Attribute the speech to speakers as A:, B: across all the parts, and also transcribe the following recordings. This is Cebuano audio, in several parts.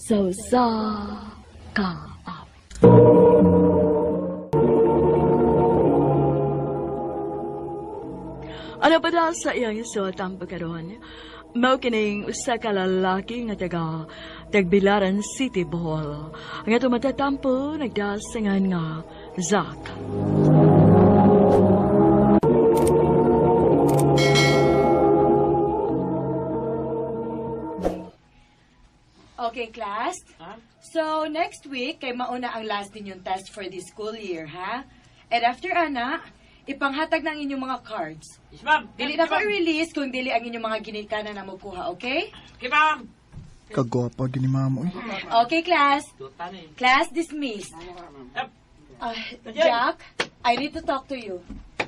A: Sa usa ka awit. Ano pa daw sa iyang isuatan pagkaroon? Mao kining usa ka lalaki nga taga Tagbilaran City, Bohol. Ang ato matatampo nagdasangan nga Zack.
B: Okay, class? So, next week, kay mauna ang last ninyong test for this school year, ha? And after ana, ipanghatag na ang inyong mga cards.
C: Yes, ma'am.
B: Dili na ko i-release kung dili ang inyong mga ginikanan na mukuha, okay?
C: Okay, ma'am.
D: Kagwapa gini mama, oy.
B: Okay, class. Class dismissed. Jack, I need to talk to you.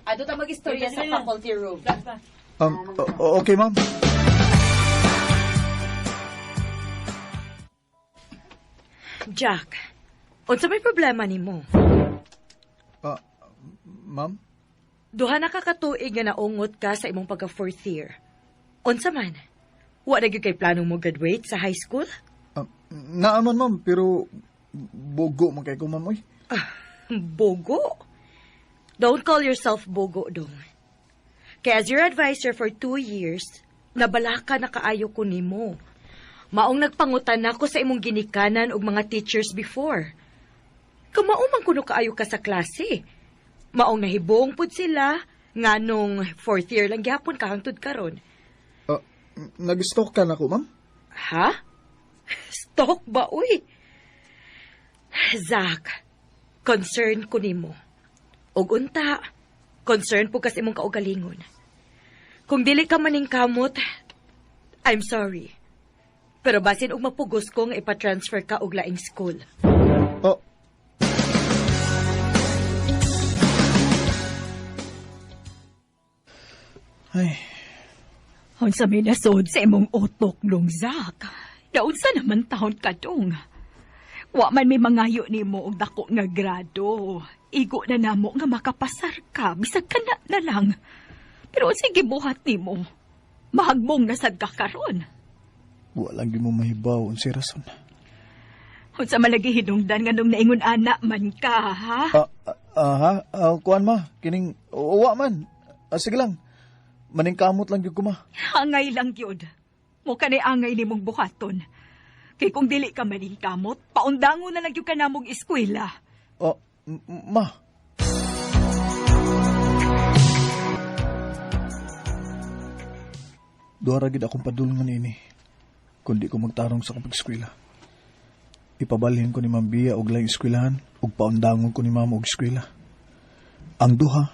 B: Ato ta mag-istorya sa faculty room.
D: Okay, ma'am.
B: Jack, unsa may problema nimo?
D: Ma'am?
B: Duha na ka katuig nga naungot ka sa imong pagka fourth year. Unsa man? Wa na gyud kay plano mo graduate sa high school?
D: Naaman, ma'am, pero bogo man kay ko, ma'am, oy.
B: Bogo? Don't call yourself bogo, dong. Kaya as your advisor for 2 years, nabalaka na kaayo ko nimo. Maong nagpangutan nako sa imong ginikanan og mga teachers before. Kamao man kuno kaayo ka sa klase. Maong nahibong pud sila nga nung fourth year lang gyapon ka hangtod karon.
D: Nag-stalk ka na ko, ma'am?
B: Ha? Stalk ba, uy? Zach, concern ko nimo. Og unta, concern po kas imong kaugalingon. Kung dili ka maning kamot, I'm sorry. Pero basin og mapugos ko nga ipa-transfer ka og laing school.
D: Oh. Ay,
E: Unsa may nasod sa imong utok dong, Zach? Naunsa naman taon ka dong? Wa man may mangayo nimo og dako nga grado. Igo na namo nga makapasar ka, bisag kana na lang. Pero unsay gibuhat nimo? Mahagbong na sad ka karon.
D: Walang di mo mahibaw unsay rason.
E: Unsa man lagi hinungdan nga nung naingon ana man ka, ha?
D: Ha? Kuan ma, kining uwa man. Sige lang. Maningkamot lang gyud ko, ma.
E: Angay lang gyud. Mo kanay angay nimong buhaton. Kay kung dili ka maningkamot, paundango na lang gyud ka namong eskwela.
D: Oh, ma. Duha ra gid akong padulngan ini. Kundi ko magtarong sa akong pag-eskwela. Ipabalhin ko ni Ma'am Bia og laing eskwelahan ug paundangon ko ni Mama og eskwela. Ang duha,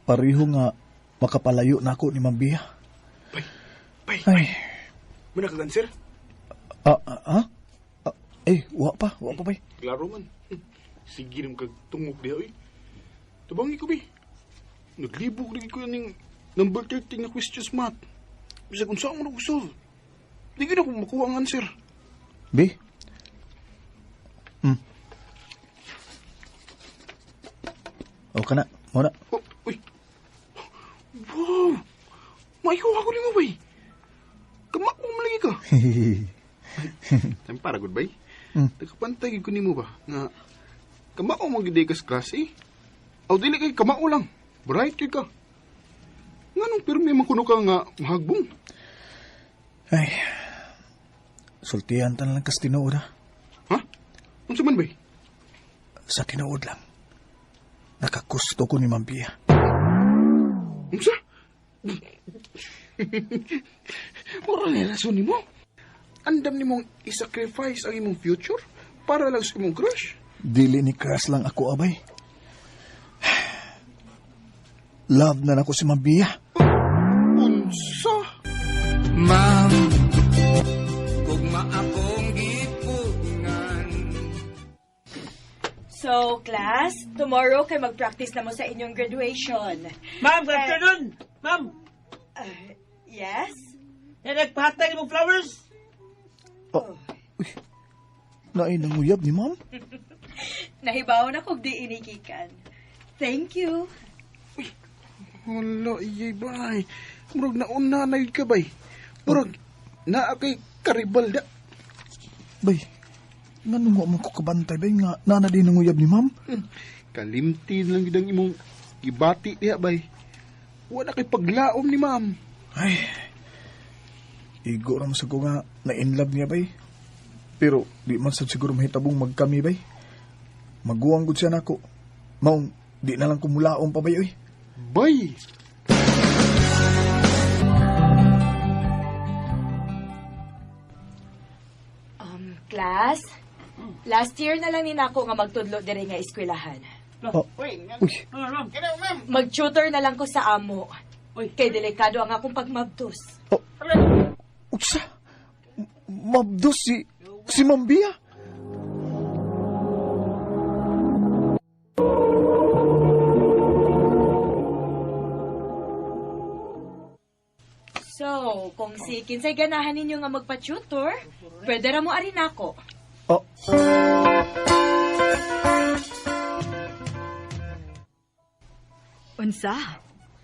D: pareho nga makapalayo nako ni Ma'am Bia.
F: Bay, bay,
D: Ay,
F: muna ka sir.
D: Ha? Wa pa bay.
F: Klaro man. Sige rin kag tungok diha, oy. Tabangi ko, bay. Naglibog lagi ko ning number 13 na questions math. Bisag unsa mo na ko solve. Di gyud ako makuha ang answer.
D: B? O kana, mo na.
F: Oh, uy. Wow! Maihaw ako nimo, bay. Kamao man lagi ka. Time para gud, bay. Nagkapantay gyud ko nimo ba nga kamao mo gyud ka sa klase. Aw dili kay kamao lang. Bright gyud ka. Nganong pirmi man kuno ka nga mahagbong?
D: Ay. Sultihan ta na lang kas tinuod ha.
F: Ha? Unsa man bay?
D: Sa tinuod lang. Nakakusto ko ni Ma'am Bia.
F: Unsa? Mura ni rason nimo. Andam nimong i-sacrifice ang imong future para lang sa imong crush.
D: Dili ni crush lang ako, abay. Love na nako si Ma'am Bia.
F: Unsa?
G: Ma'am, gugma akong gipugngan.
B: So, class, tomorrow kay mag-practice na mo sa inyong graduation.
C: Ma'am, good afternoon. Ma'am,
B: Yes?
C: Nagpahatag mo flowers?
D: Oh, uy. Naay nanguyab ni Ma'am.
B: Nahibaw na kog di inikikan. Thank you.
F: Hala, iyay bay. Murag nauna na yun ka bay. Murag naa kay karibal da.
D: Bay, nganong wa man ko kabantay bay nga nana din ang uyab ni ma'am?
F: Kalimti lang gid ang imong gibati diha bay. Wala kay paglaom ni ma'am.
D: Ay, igo ra man sa ko nga na-in love niya bay. Pero di man sad siguro mahitabong magkami bay. Maguwang gud siya nako. Maong di na lang kumulaom pa bay oy.
F: Bay.
B: Class, last year na lang ni nako nga magtudlo diri nga eskwelahan.
D: Oh, uy,
B: Mag-tutor na lang ko sa amo.
C: Uy.
B: Kay delikado ang akong pagmabdos.
D: Oh, utsa. Mabdos si Ma'am Bia.
B: So, kung si kinsay ganahan ninyo nga magpa-tutor, pwede ra mo ari nako.
D: Oh.
E: Unsa?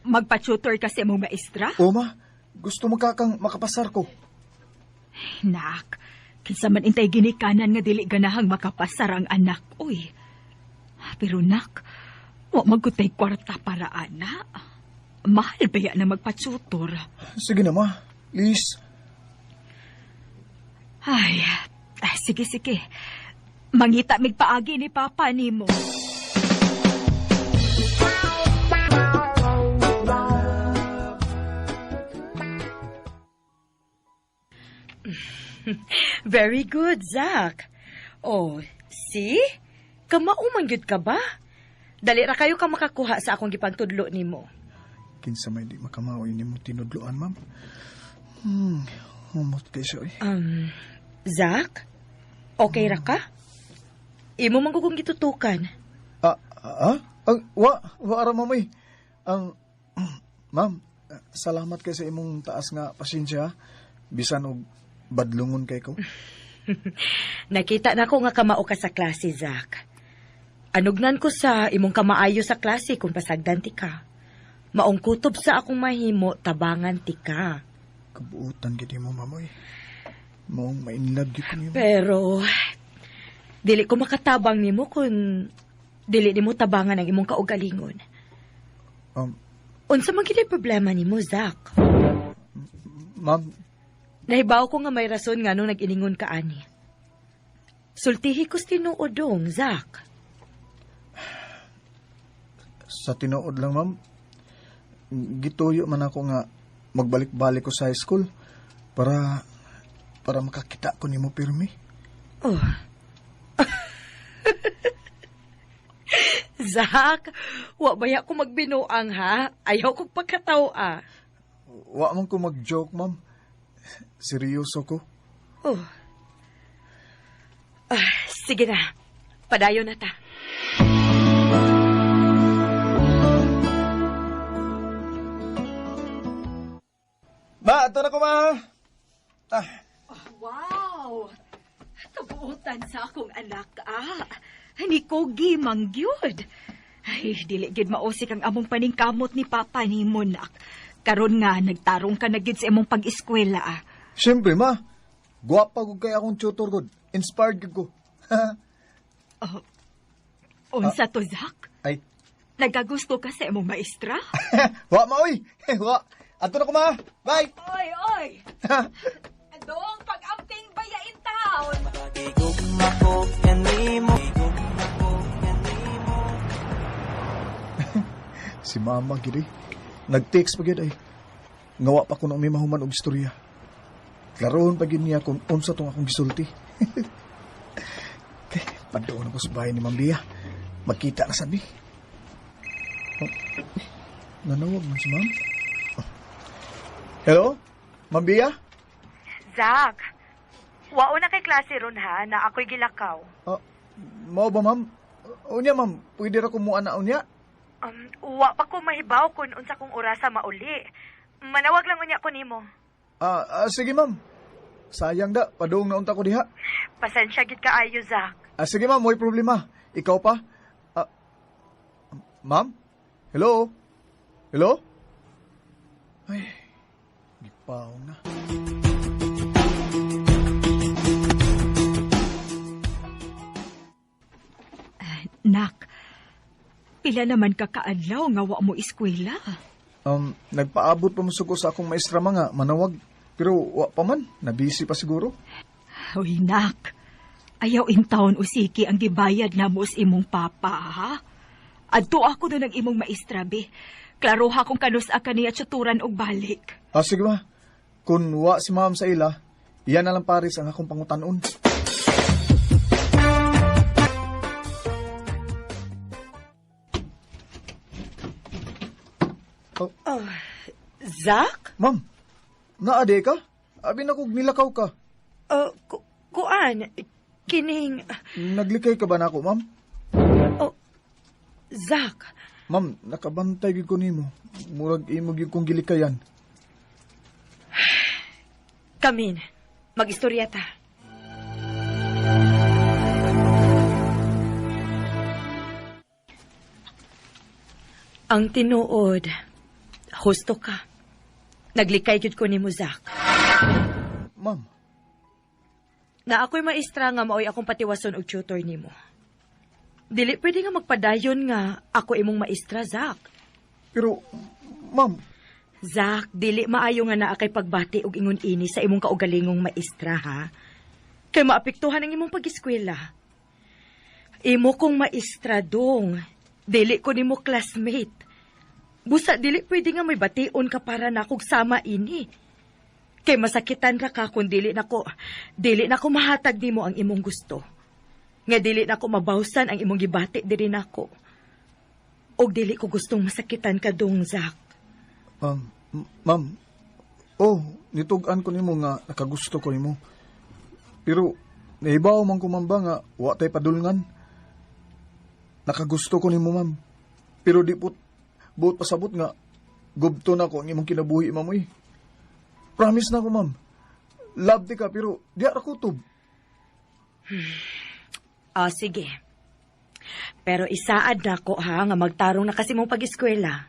E: Magpa-tutor ka sa imong maestra?
D: O ma, gusto mo kakang makapasar ko.
E: Nak, kinsa man intay ginikanan nga dili ganahang makapasar ang anak, uy. Pero nak, wa magutay kwarta para ana. Mahal ba ya na magpa-tutor?
D: Sige na ma, please.
E: Ay, sige, sige. Mangita migpaagi ni Papa nimo.
B: Very good, Zach. Oh, see? Kamao man gyud ka ba? Dali ra kayo ka makakuha sa akong gipagtudlo nimo.
D: Kinsa may di makamao ini mo tinudloan, ma'am. Humot kay siya, eh.
B: Zach? Okay ra ka? Imo man kung gitutukan.
D: Wa ra ma'am, eh. Ma'am, salamat kay sa imong taas nga pasensya. Bisan og badlungon kay ko.
B: Nakita na ko nga kamao ka sa klase, Zach. Anugnan ko sa imong kamaayo sa klase kung pasagdan ti ka. Maong kutob sa akong mahimo, tabangan ti ka.
D: Kabuutan gid mo, ma'am, oy. Maong ma-inlove gyud ko nimo.
B: Pero, dili ko makatabang nimo kung dili nimo tabangan ang imong kaugalingon. Unsa man gid problema nimo, Zach?
D: Ma'am,
B: nahibaw ko nga may rason nga nung nag-iningon ka ani. Sultihi ko sa tinuod dong, Zach.
D: Sa tinuod lang, ma'am, gituyo man ako nga magbalik-balik ko sa high school para makakita ko nimo pirmi.
B: Oh. Zach, wa baya ko magbinuang ha? Ayaw kong pagkatawa.
D: Wa man ko mag-joke, ma'am. Seryoso ko.
B: Oh. Sige na. Padayon na ta.
D: Ma, ato na ko, ma. Ah.
E: Oh, wow! Kabuutan sa akong anak, ah. Ni Kogi mangyud. Ay, dili gid mausik ang among paningkamot ni Papa ni Monak. Karon nga, nagtarong ka na gid sa imong pag-eskwela, ah.
D: Siyempre, ma. Gwapa gud kay akong tutor gud. Inspired gud ko.
E: Oh, unsa to, Zach?
D: Ay.
E: Nagagusto ka sa imong maestra?
D: Wa, ma, oy. Wa. Ato na ko, ma. Bye.
E: Oy, oy. Adong pag-amping baya in town.
D: Si mama gid eh. Nag-text pa gid ay. Ngawa pa ko na may mahuman og istorya. Klaroon pa gid niya kung unsa tong akong gisulti. Okay, padoon ako sa bahay ni Ma'am Bia. Magkita na sabi. Oh, nanawag man si Ma'am. Oh. Hello? Ma'am Bia?
B: Zach, wao na kay klase ron ha, na ako'y gilakaw.
D: Oh, mao ba, Ma'am? Unya, Ma'am, pwede ra ko muana unya?
B: Wa pa ko mahibaw kung unsa kong orasa mauli. Manawag lang unya ko nimo.
D: Sige, Ma'am. Sayang da, padung na unta ko diha.
B: Pasensya gid kaayo, Zach.
D: Sige, Ma'am, may problema. Ikaw pa? Ma'am? Hello? Hello? Ay, gipaw na.
E: Pila naman ka kaadlaw nga wa mo eskwela.
D: Nagpaabot pa mo suko sa akong maestra mga manawag. Pero wa pa man, nabisi pa siguro.
E: Uy, nak. Ayaw in taon usiki ang gibayad na mo sa imong papa, ha? Adto ako doon ang imong maestra, be. Klaroha kung kanus a kaniya tsuturan og balik.
D: Ah, sige ma. Kung wa si ma'am sa ila, iyan na lang pares ang akong pangutanon. Oh.
B: Zach?
D: Ma'am, naade ka? Abi na kog nilakaw ka.
B: Kuan, kining...
D: Naglikay ka ba nako, ma'am?
B: Oh, Zach.
D: Ma'am, nakabantay gyud ko nimo. Murag imo gyud kong gilikayan.
B: Kamin, mag-istorya ta. Ang tinuod, husto ka. Naglikay gyud ko nimo, Zach.
D: Ma'am.
B: Na ako'y maestra nga maoy akong patiwason og tutor nimo. Dili pwede nga magpadayon nga ako imong maestra, Zach.
D: Pero, ma'am.
B: Zach, dili maayo nga naa kay pagbati og ingon ini sa imong kaugalingong maestra, ha? Kay maapektuhan ang imong pag-eskwela. Imo kong maestra dong. Dili ko nimo classmate. Busa dili pwede nga may bation ka para nakog sama ini. Kay masakitan ra ka kung dili nako mahatag nimo ang imong gusto. Nga dili nako mabawsan ang imong gibati diri nako. Og dili ko gustong masakitan ka dong, Zach.
D: Ma'am, oh, nitug-an ko nimo nga nakagusto ko nimo. Pero nahibaw man ko ma'am ba nga wa tay padulngan. Nakagusto ko nimo, ma'am. Pero di put buot pasabot nga gubto na ko ang imong kinabuhi, ma'am, oy. Promise na ko, ma'am. Love di ka pero di ra kutob.
B: Ah, sige. Pero isaad na ko ha nga magtarong na kasi mong pag-eskwela.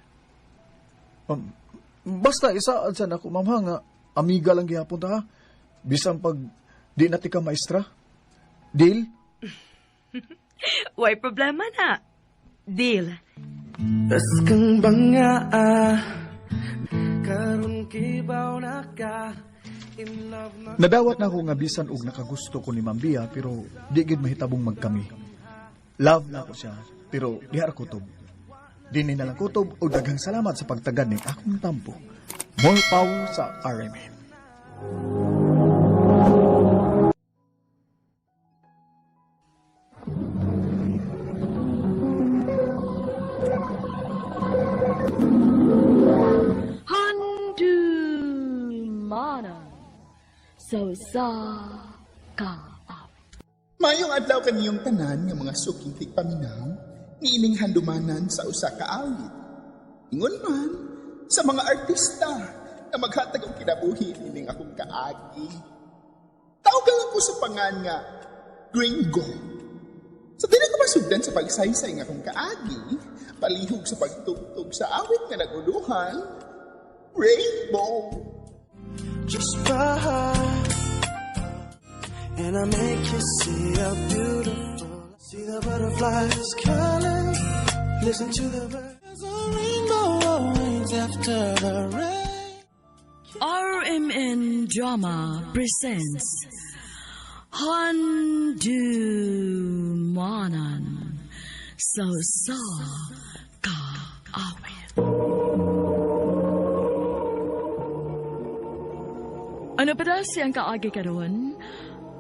D: Basta isaad sa nako, ma'am, ha, nga amiga lang gihapon ta ha. Bisan pag di na ti ka maestra. Deal?
B: Way problema na. Deal.
G: Tas kang banga, karon kibaw na ka. In love na.
D: Nadawat na ako nga bisan og nakagusto ko ni Ma'am Bia pero di gid mahitabong magkami. Love na ako siya pero di ara kutob. Dini na lang kutob og daghang salamat sa pagtagad ning akong tampo. More power sa RMN.
A: Handumanan sa usa ka awit.
H: Mayong adlaw kaniyong tanan nga mga suking tigpaminaw, niining handumanan sa usa ka awit. Ingon man sa mga artista na maghatag og kinabuhi nining akong kaagi. Tawag ko sa pangan nga Gringo. Sa dili ko masugdan sa pagsaysay nga akong kaagi, palihog sa pagtugtog sa awit nga naguluhan, Rainbow.
G: Just by, and I make you see how beautiful. See the butterflies color, listen to the birds. There's a rainbow always after the rain.
A: RMN Drama presents Handumanan sa usa ka awit. Ano pa daw siyang kaagi karon?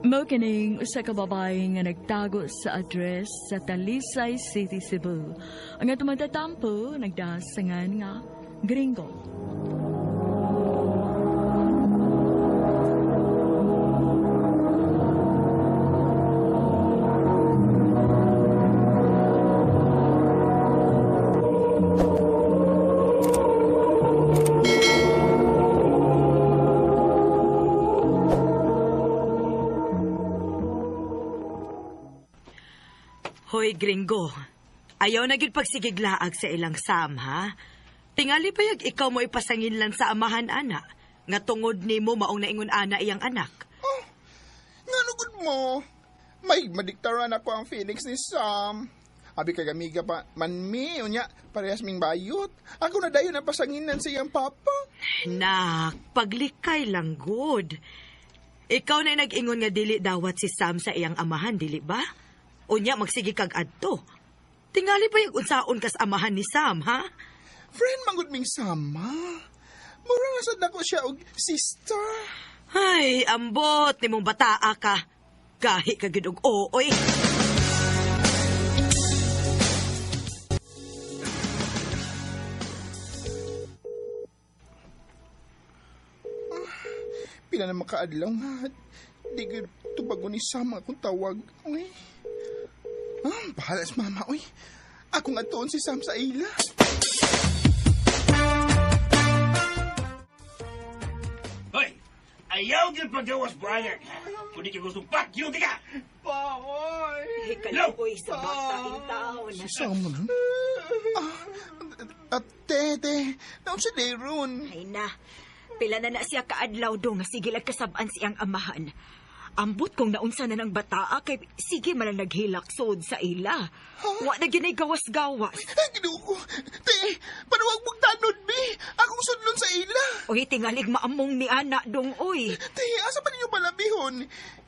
A: Mao kining usa ka babae nga nagtago sa address sa Talisay City, Cebu. Ang atong matatampo nagdasangan nga Gringo.
B: Hoy, Gringo. Ayaw na gyud pagsigiglaag sa ilang Sam, ha? Tingali pa yag ikaw mo ipasangin lang sa amahan, ana. Nga tungod nimo maong naingon ana iyang anak.
H: Oh, nga nugod mo. May madiktaran ako ang feelings ni Sam. Abi kag amiga pa man mi, unya parehas ming bayot. Ako na dayon ang pasanginan sa iyang papa.
B: Nak, paglikay lang good. Ikaw na nag-ingon nga dili dawat si Sam sa iyang amahan, dili ba? Unya, magsige kag adto. Tingali pa yung unsaon kas amahan ni Sam, ha?
H: Friend manggod ming sama. Mura na sad nako siya og sister.
B: Ay, ambot nimong bataa ka. Gahi ka gid og ooy.
H: Pila na makaadlaw nga. Di gyud tubagon ni Sam akong tawag. Uy. Ah, bahala si mama, uy. Akong atuon si Sam sa ila.
C: Hoy! Ayaw gyud paggawas buhangag, ha? Kung di ka gustong pakyuti ka!
F: Pahoy!
E: Kaluoy sa bata in town.
H: Si Sam man. Ah, tete, naon si Deron?
E: Ay na, pila na na siya kaadlaw do nga sige lang kasab-an siyang amahan. Ambot kung naunsa na ng bataa kay sige man lang naghilak sod sa ila. Wa na ginay gawas-gawas.
H: Ay, Ginoo ko. Te, panuwag mong tanod, bi. Akong sudlon sa ila.
E: Uy, tingalig maamong ni ana dong oy.
H: Te, asa pa ninyo palabihon?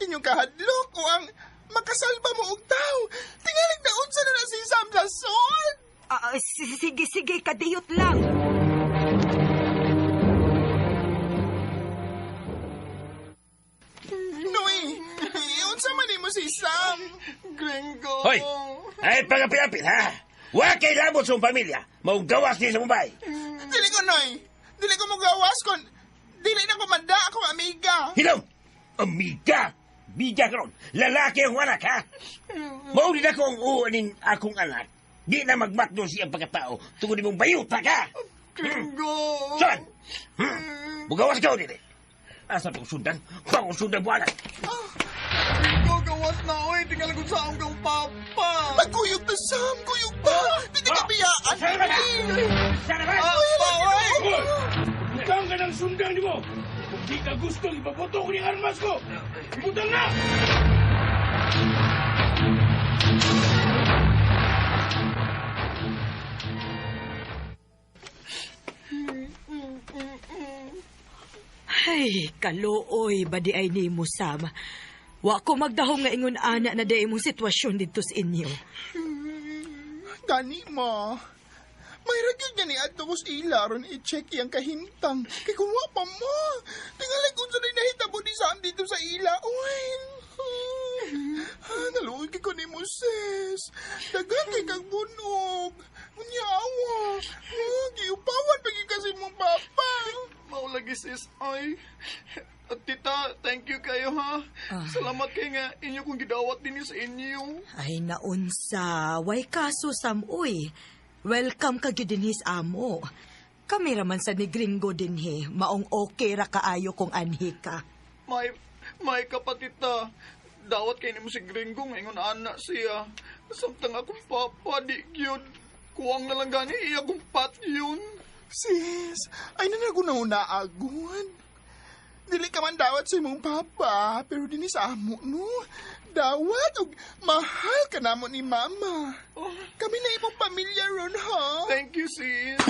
H: Inyong kahadlok o ang makasalba mo og tao. Tingalig naunsa na na si Sam sa sod.
E: Ah, sige, sige, kadiyot lang.
H: Noy, unsa man nimo si Sam?
F: Gringo!
C: Hoy! Ay, pagapil-apil, ha? Wa kay labot sa mong pamilya. Maugawas niya sa mong bahay.
H: Dili ko, Noy. Dili ko mogawas kon dili na ko manda akong amiga.
C: Hilong! Amiga! Biga karon. Lalaki ang anak, ha? Mauli na ko ang uunin akong anak. Di na magmatdo siyang pagkatao tungod nimong bayuta ka.
F: Gringo!
C: Saan? Mugawas ka o dili. Asa pang sundan? Pang sundan buwanan.
F: Gringo, gawas na oy! Tingala kung saan kang papa!
H: Pagkuyog ta, Sam. Kuyog ta. Dili ka biyaan.
C: Sana ba? Sana ba?
F: Papa, oy!
I: Butang ka ng sundang ni mo! Kung di ka gustong ipaboto ko ni armas ko! Butang na!
B: Ay, kaluoy, ba di ay nimo, Sam? Wa ko magdahom nga ingon ana na di imong sitwasyon dito sa inyo.
H: Gani mo. May ragyod niya ni adto ko sa ila ron i-check iyang kahimtang. Kay kung wa pa mo. Tingali kung saan nahitabo ni Sam dito sa ila. Uy. Ah, naluoy kay ko ni mo, sis. Daghan kay kang bunog. Unyawa. Ah, giupawan pa gyud kasi mong papa.
F: Mao lagi sis, ay. At tita, thank you kayo ha. Salamat kay nga inyo kong gidawat din sa inyo.
B: Ay, naunsa. Way kaso, Sam, uy. Welcome ka gyud dinhi sa amo. Kami raman sa ni Gringo dinhi. Maong okay ra kaayo kung anhi ka.
F: May kapatita. Dawat kay nimo si Gringo ngayon ana siya. Samtang akong papa di gyud. Kuwang na lang gani iya kong pat yun.
H: Sis, ay nanagunaw-naagon. Dili ka man dawat sa imong papa, pero dinhi sa amo, no? Dawat og mahal ka namo ni mama. Kami na imong pamilya ron, ha?
F: Thank you, sis.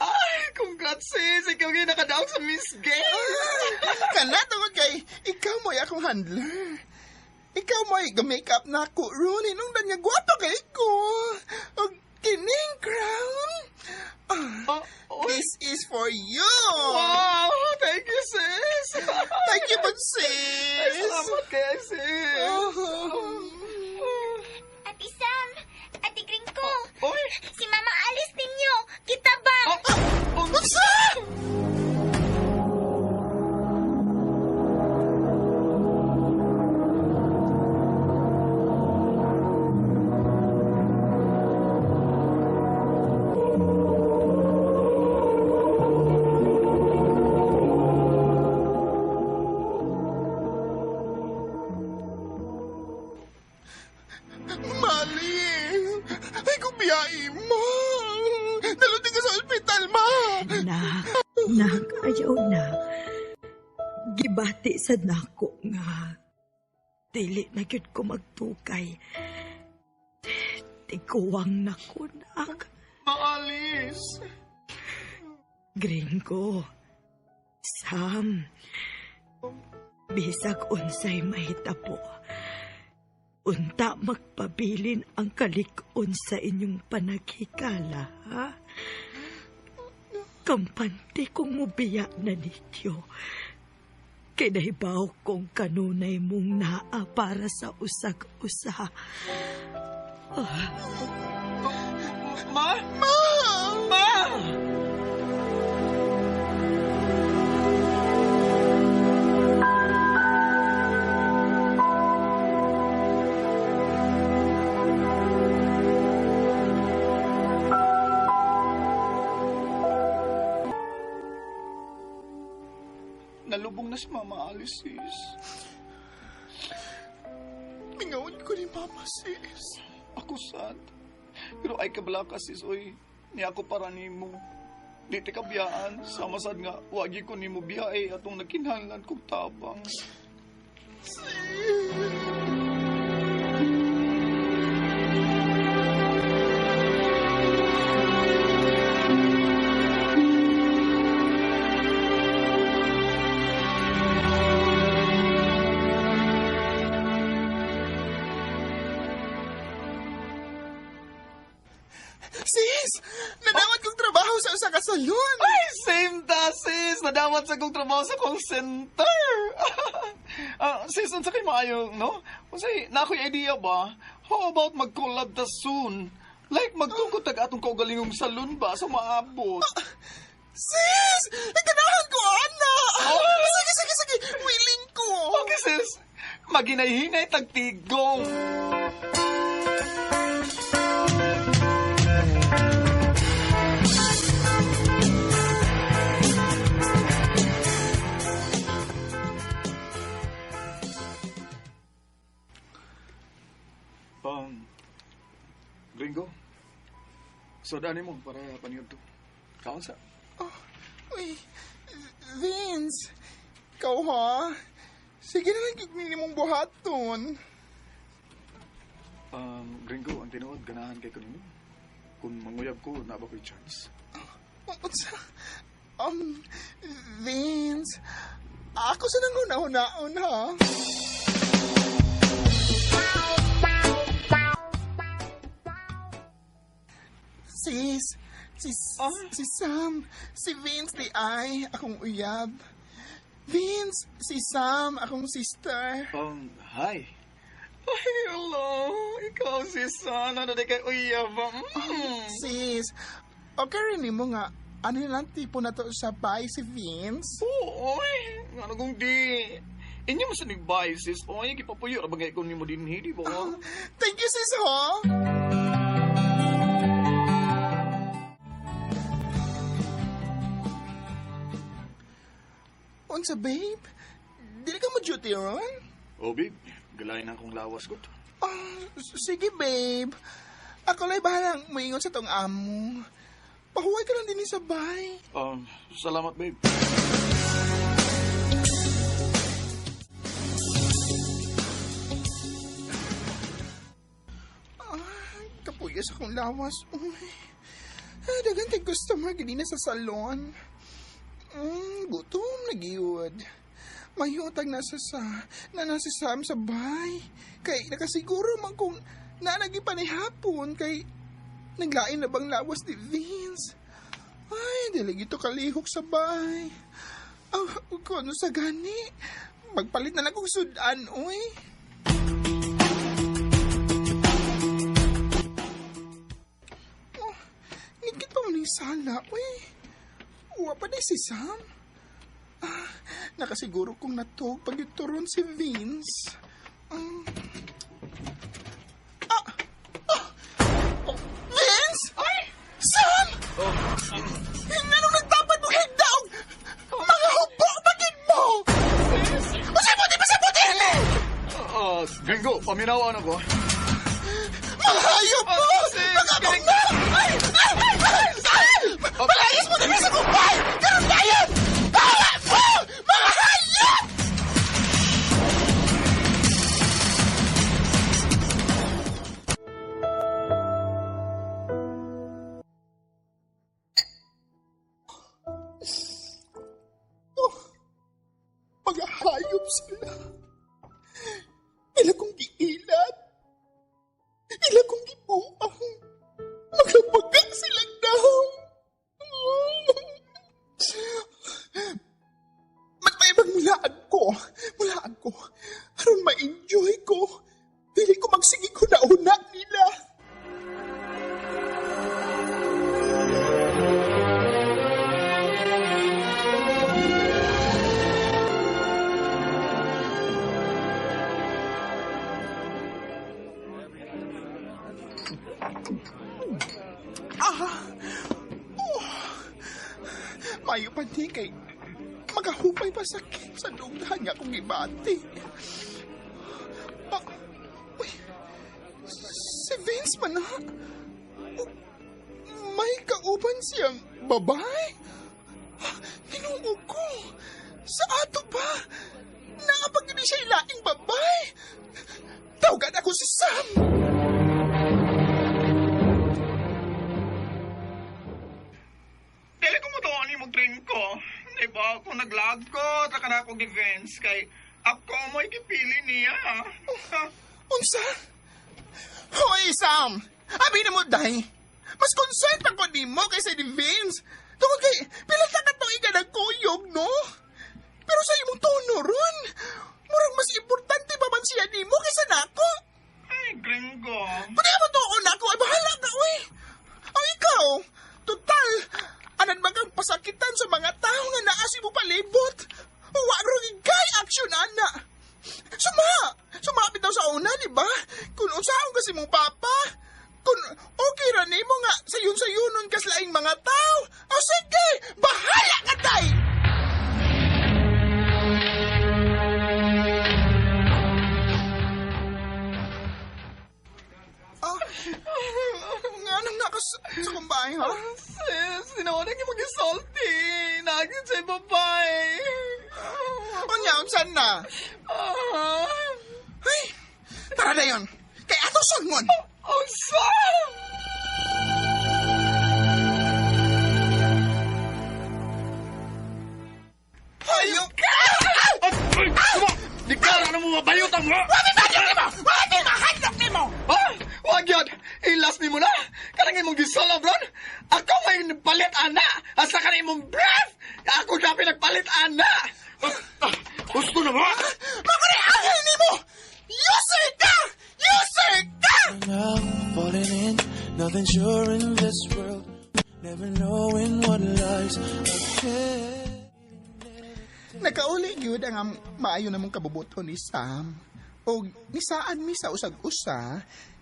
F: Ay, congrats, sis! Ikaw ngayon nakadaog sa Miss Gay!
H: Kana tungod kay ikaw mo'y akong handler. Ikaw mo'y ga-makeup na ako ron. Hinungdan nga gwapo kay ko. Og kining crown. Ah,
F: Oh, oy.
H: this is for you.
F: Wow! Thank you, sis!
H: Thank you, but
F: Ay,
H: sis.
F: salamat kay sis!
H: Oh.
J: Ate Sam, Ate Gringo,
F: Oy!
J: si Mama Alice ninyo, kita bang?
F: Oh, oh,
H: Unsa? Mali! Ay, kung biyai mo!
E: Nak, ayaw na. Gibati sad nako nga dili na gyud ko magtukay. Tiguwang na ko, nak.
F: Maalis!
E: Gringo, Sam, bisag unsay mahitabo, unta magpabilin ang kalig-on sa inyong panaghikala, ha? Kampante kong mubiya na ninyo. Kinahibaw kong kanunay mong naa para sa usag-usa.
F: Ma? Ma! Ma! Nalubong na si Mama Alice, sis.
H: Mingawon ko ni Mama, sis.
F: Ako sad. Pero ay kabala ka, sis, oy. Niya ako para nimo. Di ti kabiyaan. Sama sad nga, wagi ko nimo biyae atong nagkinahanglan kong tabang.
H: Sis! Nadawat kong trabaho sa usa ka salon!
F: Ay, same ta, sis! Nadawat sa kong trabaho sa call center! Sis, unsa kay maayo, no? Unsay, na ako'y idea ba? How about mag-collab ta soon? Like, magtukod tag atong kaugalingong salon ba sa maabot?
H: Sis! Nagkanahan ko, ana!
F: Oh!
H: Sige, sige, sige! Willing ko!
F: Okay, sis! Maginay-hinay tagtigong! Gringo, so dani mo para paniyod to. Kaon sa?
H: Oh, uy, Vince, ikaw ha? Sige na lang kiknini mong buhaton.
F: Gringo, ang tinuod, ganahan kay ko nimo. Kung manguyab ko, na ba ko'y chance?
H: Unsa? Vince, ako sa nang huna-hunaon ha? Sis, si Sam, si Vince di ay, akong uyab. Vince, si Sam, akong sister.
F: Hi. Ay, hello. Ikaw si Sam, ano di kay uyab?
H: Sis, okay rin mo nga, ano lang tipo na to sa bay si Vince?
F: Oo, oy. Ano kung di? Inyo mo sa nagbay, sis. Oy, gipapuyo. Rabagay ko ni mo din, di ba?
H: Thank you, sis, ho. Unsa, babe? Dili ka mo duty ron?
F: Oh, babe. Galain na akong lawas ko.
H: Oh, sige, babe. Ako la'y bahalang muingon sa tong amo. Pahuway ka lang din sa bay.
F: Salamat, babe.
H: Kapuyas akong lawas. Uy. Ay, dagan kay customer gini na sa salon. Gutom na giyod. Mayutag na sa na nasa Sam sa bay. Kay nakasiguro man kung nanagi pa ni hapon kay naglain na bang lawas ni Vince. Ay, dili gito kalihok sa bay. Ah, kuno sa gani. Magpalit na lang kong sudan, uy. Oh, nikit pa mo ng sala, uy. Uwa pa ni si Sam. Ah, nakasiguro kong natog pag ituron si Vince. Oh, Vince! Ay! Sam! Oh. Anong nagtapad mong higdaog? Mga hubo, bakit mo? Masabuti, masabuti!
F: Gringo, paminawan ako.
H: Mga hayop mo! Mga bang na! Ay! Ay! Ay! Ay! Palayas mo na sa kumpay! Karon tayo! Hayop sila. Ila kong giilat. Ila kong gibuang. Magabaga silang dahong. Matmayabang mulaan ko. Mulaan ko. Aron ma-enjoy ko. Dili ko magsigig huna-huna nila. Ah! Oh! Mayo pa ni kay magahupay pa sakit sa dughan nga akong gibati. Ah, uy, si Vince man na. Oh, may kauban siyang babae. Ah, Ginoo ko. Sa ato pa. Naapag yun siya ilaing babae. Tawagan ako si Sam.
K: Dili ko mo to ni mo drink ko. Di ba? Kung naglag ko, taka na ako defense kay ako mo'y gipili niya.
H: Unsa? Hoy, Sam! Abi na mo, day! Mas concerned pa ko nimo kaysa ni Vince. Tungod kay, pila ta ka tuig ka nagkuyog, no? Pero sa imong tono ron, murag mas importante pa man siya nimo kaysa nako.
K: Ay, gringo.
H: Pwede mo tuon nako, ay bahala ka, uy. O ikaw, total, anan man kang pasakitan sa mga tao nga naa sa imong palibot. Wa ron kay action ana. Suma! Suma bitaw sa una, di ba? Kung unsaon kasi mong papa. Kung okay ra nimo nga sayon-sayunon kas laing mga tao. O sige, bahala ka tay! Ah, nga nang nakas sa kumbay, ha?
K: Sis, tinuod ang imong gisulti. Nagin sa babae.
H: Unya, unsan na? Ay, tara na yun. Kay ato solmon.
K: Oh, Sam!
H: Hayop ka!
C: Di ka na mo mabayot ang mo!
H: Wag mahadlok nimo! Wag mahadlok nimo!
K: Ah, wag yun! Ilas ni mo na! Kanang imong gisolo, bro! Ako may nagpalit, ana! Asa ka na imong breath! Ako gabi nagpalit, ana!
C: Gusto na mo!
H: Makuri angel nimo! User ka! User ka!
G: Now falling in, nothing sure in this world. Never knowing what lies ahead.
H: Nakauli gyud ang maayo namong kabubuton ni Sam. Og nisaan mi sa usag-usa,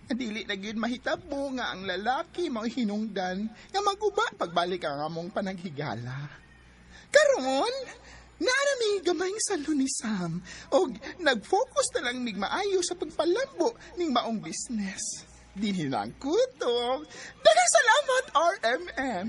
H: nga dili na gyud mahitabo nga ang lalaki mao hinungdan nga maguba pagbalik ang among panaghigala. Karon, naa na mi gamayng salon ni Sam og nag-focus na lang mig maayo sa pagpalambo ning maong business. Dinhi na ang kutob. Daghang salamat, RMN.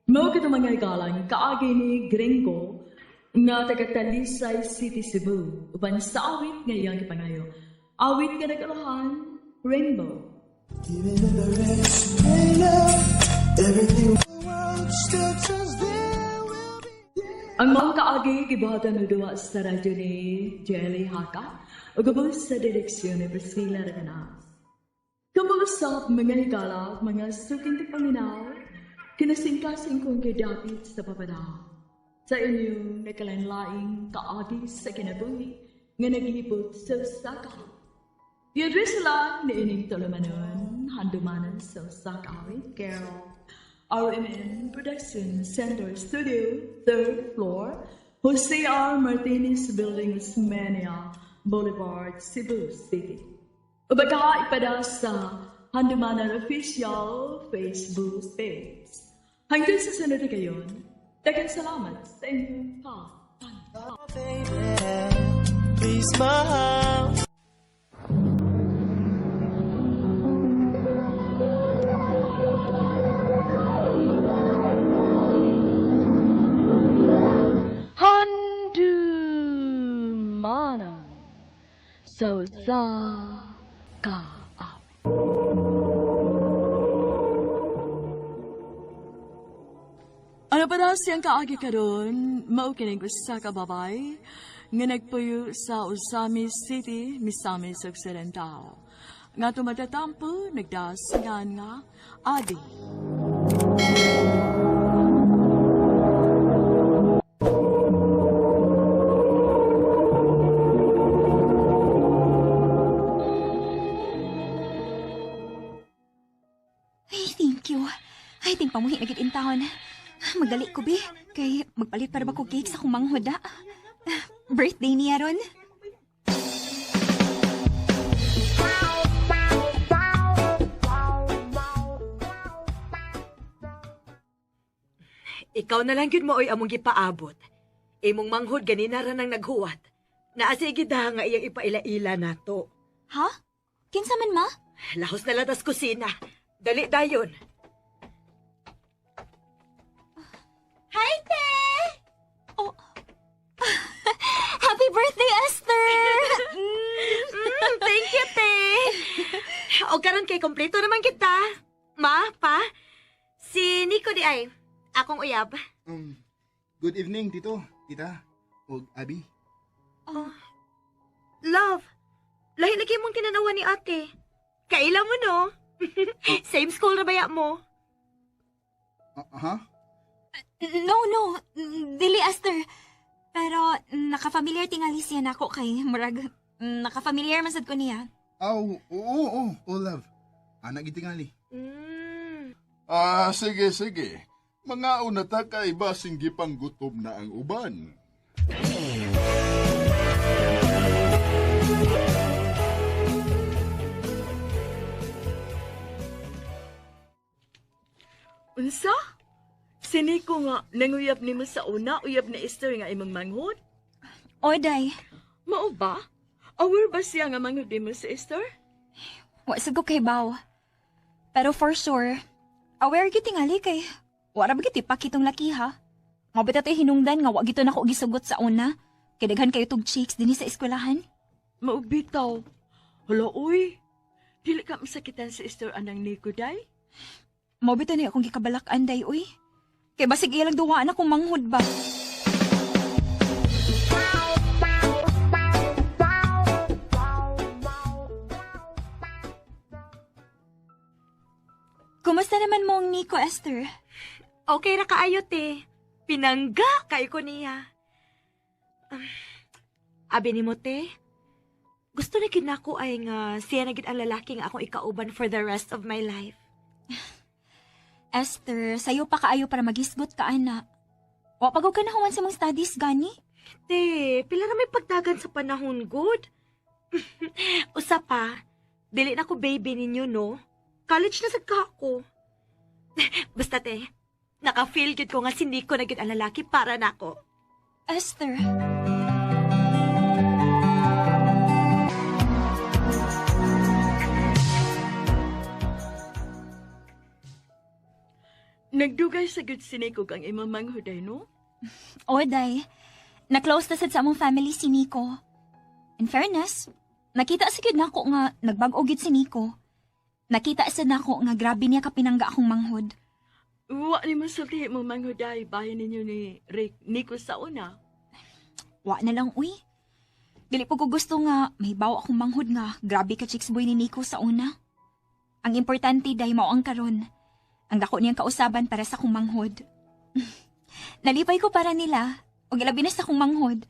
A: Mao kito mga igalang kaagi ni Gringo nga taga Talisay City, Cebu uban sa awit nga iyang gipangayo. Awit nga nag-ulahan, Rainbow.
G: Even if the rest may know everything the world still turns, there will be.
A: Ang mga kaagi gibuhatan og duwa sa radyo ni Jelly Haka ug ubos sa direksyon ni Priscilla Raganas. Kumulusap mga higala, mga suking paminaw, kinasingkasing kong gidapit sa papada. Sa inyong nakalanlaing kaagi sa kinabuhi nga naglibot sa Osaka. I-address lang ni ining tulumanon, handumanan sa Osaka awit, Carol. RMN Production Center Studio, 3rd floor, Jose R. Martinez Building, Osmeña Boulevard, Cebu City. Ubagaha ipada sa Handumanan Official Facebook page. Hanggang sa sunod na gayon, daghang salamat sa inyong pa.
G: Baby, please smile.
A: Sa usa ka awit. Ano pa daw siyang kaagi karon, mao kining usa ka babay nga nagpuyo sa Ozamiz City, Misamis Occidental. Nga tumatatampo, nagdasingan nga Adi.
L: Ay, thank you. Ay, ting pamuhi na gid in town. Magdali ko, bi. Kay magpalit para ba ko cake sa akong manghuda. Birthday niya ron.
B: Ikaw na lang yun mo oy among gipaabot. Imong manghod ganina ra nang naghuwat. Naasige daha nga iyang ipaila-ila nato.
L: Ha? Kinsa man ma?
B: Lahos na latas kusina. Dali dayon.
L: Hi, te! Oh. Happy birthday, Esther!
B: Thank you, te. O karon kay kompleto naman kita. Ma, pa, si Nico di ay, akong uyab.
F: Good evening, Tito, Tita, og Abby.
B: Oh. Love, lahi lagi mong tinanawa ni ate. Kaila mo, no? Same school na baya mo?
F: Ha?
L: No, no. Dili, Esther. Pero nakafamiliar tingali siya nako kay murag nakafamiliar man sad ko niya.
F: Aw, oo, oo, oh, love. Anak gitingali.
H: Ah, sige, sige. Mga una ta kay basing gipanggutom na ang uban.
A: Unsa? Si Nico nga, nanguyab nimo sa una, uyab ni Esther nga imong manghod?
L: Oday.
A: Mao ba? Aware ba siya nga manghod nimo si Esther?
L: Wa sad ko kay baw. Pero for sure, aware gyud tingali kay wara ba gyud ipakitong laki ha. Mao ba tay hinungdan nga wa gyud nako gisugot sa una? Kay daghan kayo tug chicks dinhi sa eskwelahan.
A: Mao bitaw. Hala uy. Dili ka masakitan si Esther anang Nico day?
L: Mao bitaw ni akong gikabalak-an day uy. Kay basig iya lang duwaan akong manghod ba. Kumusta naman mo ang Nico, Esther?
B: Okay ra kaayo, te. Pinangga kayo ko niya. Abi ni mo, te. Gusto na gid nako ay nga siya na gid ang lalaki nga akong ikauban for the rest of my life.
L: Esther, sayo pa kaayo para magisgot ka, ana. Wa pagod ka na human sa mong studies, gani?
B: Te, pila na may pagdagan sa panahon, good. Usa pa, dili na ko baby ninyo, no? College na sad ka ako. Basta, te, naka-feel gid ko nga si Nico na gid ang lalaki para nako.
L: Esther.
A: Nagdugay sa gud si Nico kang imong manghuday, no?
L: Oday, na-close na sad sa among family si Nico. In fairness, nakita sa gyud nako nga nagbag-o gyud si Nico. Nakita sad nako nga grabe niya kapinangga akong manghod.
A: Wa ni mo sulti mo manghuday bahin ninyo ni Rick Nico sa una.
L: Wa na lang, uy. Dili po ko gusto nga may bawa akong manghod nga grabe ka chicks boy ni Nico sa una. Ang importante day mao ang karon. Ang dako niyang kausaban para sa akong manghod. Nalipay ko para nila. O ilabi na sa akong manghod.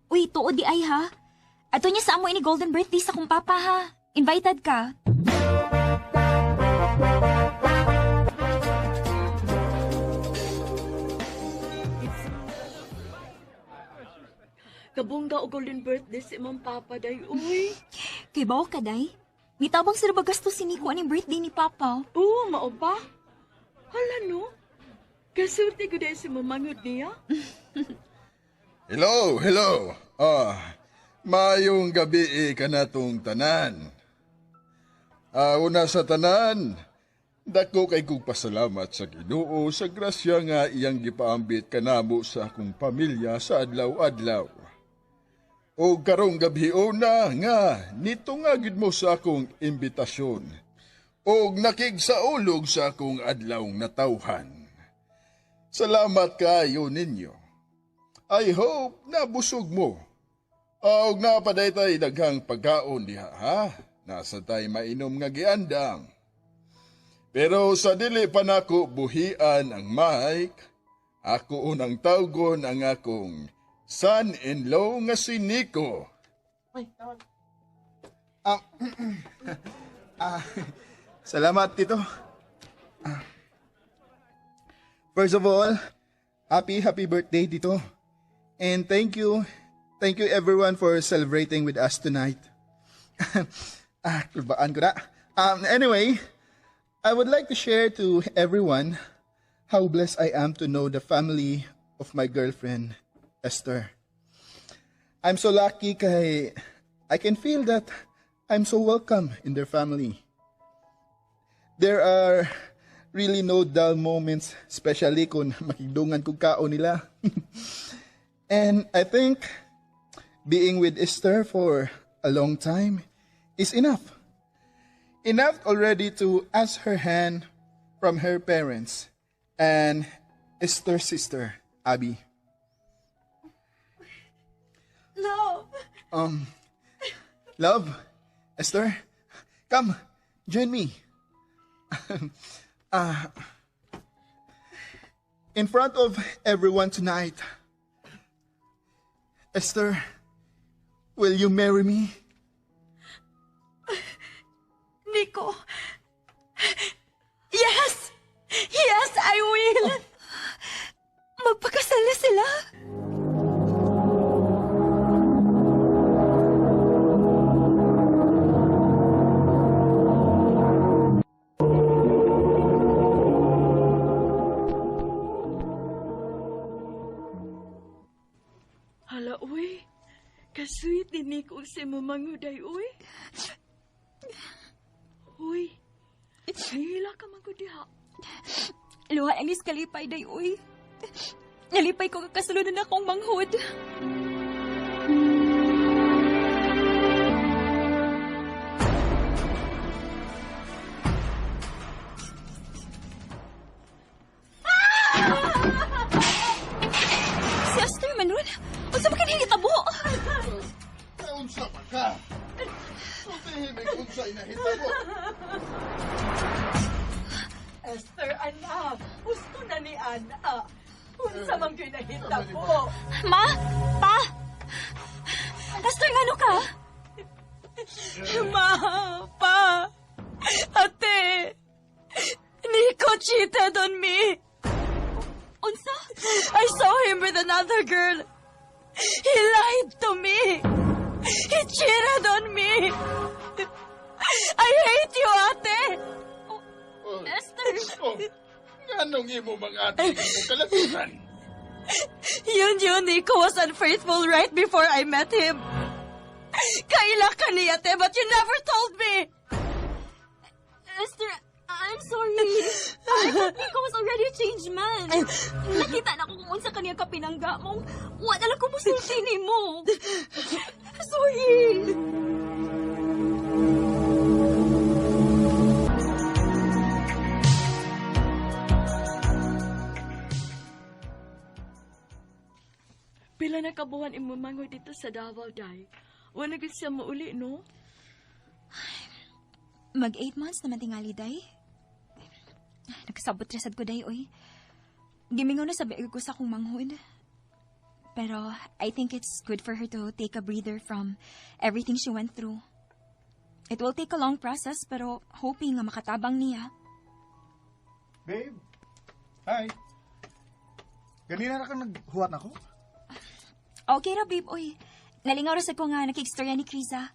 L: Uy, tuod di ay ha. Ato niya sa amo ini golden birthday sa akong papa ha. Invited ka.
A: Kabungga o golden birthday si imong papa day, uy.
L: Kay bawo ka day? Mitabang sa ba gasto si Nico aning birthday ni Papa?
A: Oo, mao ba? Hala no. Kasulti ko dahil si mamanghod niya.
H: Hello, hello. Ah, mayong gabi kanatong tanan. Una sa tanan, dako kay kong pasalamat sa Ginoo sa grasya nga iyang gipaambit kanamo sa akong pamilya sa adlaw-adlaw. O karong gabhiona nga nito nga gid mo sa akong imbitasyon. Og nakigsaulog sa akong adlaw natawhan. Salamat kaayo ninyo. I hope na busog mo. Og napaday tay daghang pagkaon diha, ha? Nasa tay mainom nga giandam. Pero sa dili pa nako buhian ang mic, ako unang tawgon ang akong son-in-law nga si Nico.
K: Salamat, Tito. First of all, happy, happy birthday, Tito. And thank you everyone for celebrating with us tonight. Kulbaan ko na. Anyway, I would like to share to everyone how blessed I am to know the family of my girlfriend, Esther. I'm so lucky kay I can feel that I'm so welcome in their family. There are really no dull moments, especially kung makigdungan kong kaon nila. And I think being with Esther for a long time is enough. Enough already to ask her hand from her parents and Esther's sister, Abby.
B: Love!
K: Love, Esther, come, join me. In front of everyone tonight, Esther, will you marry me?
B: Nico. Yes! Yes, I will!
L: Magpakasal na sila.
A: Hala, uy. Kasweet ni Nico sa mamanguday, uy. Uy, nihila ka man ko diha.
L: Luha, alis kalipay, day, uy. Nalipay ko kakasalunan akong manghod. Si Esther Manuel, unsa man kini hitabo?
H: Unsa pa ka? Sultihin may unsay nahitabo.
E: Esther, anak, gusto na ni Ana. Unsa man gyud nahitabo?
L: Ma! Pa! Esther, ngano ka?
B: Ma, pa, ate, Nico cheated on me.
L: Unsa?
B: I saw him with another girl. He lied to me. He cheated on me. I hate you, ate.
L: Esther!
H: Oh, nganong imo mga ate imong kalaturan?
B: You knew Nico was unfaithful right before I met him. Kaila ka niya, ate, but you never told me.
L: Esther, I'm sorry. I thought Nico was already a changed man. Nakita na ko kung unsa kaniya kapinangga mong wala lang ko musulti nimo. Sorry.
A: Pila na kabuhan imo mangoy dito sa Davao, day. Wala gud siya mauli, no?
L: Mag 8 months naman tingali, day. Nagkasabot resad ko, day, oy. Gimingaw na sabi ko sa akong manghud. Pero I think it's good for her to take a breather from everything she went through. It will take a long process, pero hoping nga makatabang niya.
D: Babe, hi. Ganina na kang naghuwat na ko?
L: Okay ra, babe, oy. Nalingaw ra sad ko nga nakigstorya ni Krisa.